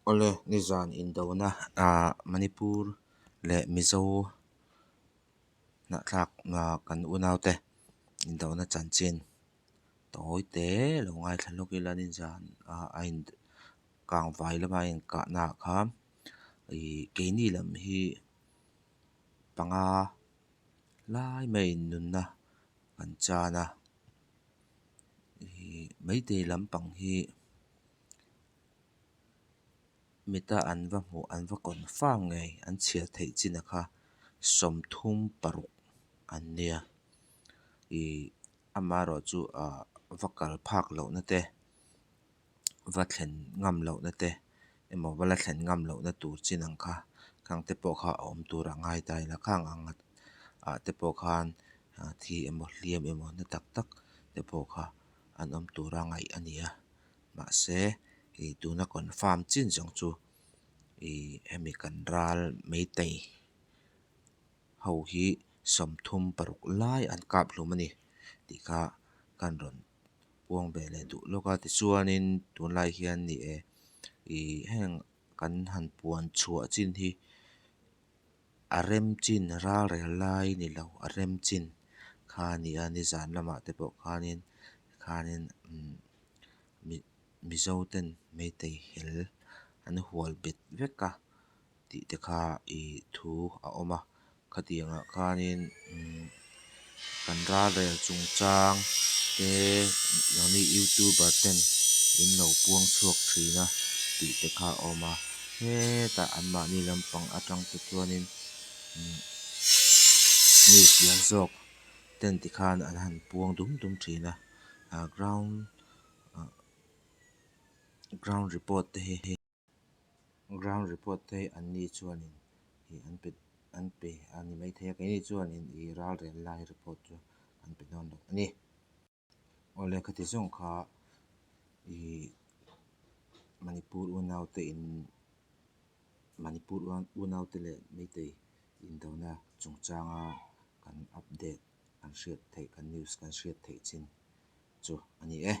Awle, nizan indona ah Manipur leh Mizo hnahthlak kan unaute indona chanchin tawi te lo ngaithla lawk ila nizan ah a in kangvai lama a inkahna ah khan ih keini lam hi panga lai maiin nunna an chan a ih maitei lampang hi mita an va hmuh an va confirm ngei an chhiar theih chin a kha 36 an nia ih amaherawhchu ah va kal phak lohna te va thlen ngam lohna te emaw va la thlen ngam lohna tur chin ang kha khang te pawh kha a awm tur a ngai ta ila khang ang ah te pawh khan thi emaw hliam emaw na tak tak te pawh kha an awm tur a ngaih a ni a mahse ih tuna confirm chin zawng chu ih hemi kan ral meitei ho hi 36 lai an kap hlum a ni tih kha kan rawn puang ve leh duh lawk a tichuanin tunlai hian ni e ih heng kan han puan chhuah chin hi a rem chin ral rel lai ni lo a rem chin kha a ni a nizan lamah te pawh khanin khanin umm mizo ten meitei hel an hual bet vek a tih te kha ih thu a awm a khatiang ah khanin umm kan ral rel chung chang te nangni youtuber ten in lo puang chhuak thin a tih te kha a awm a hetah anmahni lampang atang te chuanin umm news lian zawk ten tikhan an han puang dum dum thin a ah ground ah ground report te hi. Ground report te hi an ni chuanin ih an pe an pe a ni maithei a keini chuanin ih ral rel lai report chu an pe dawn lo a ni. Awle khati zawng kha ih Manipur unaute in Manipur unaute leh Meitei indona chungchanga kan update kan hriat theih kan news kan hriat theih chin chu a ni e.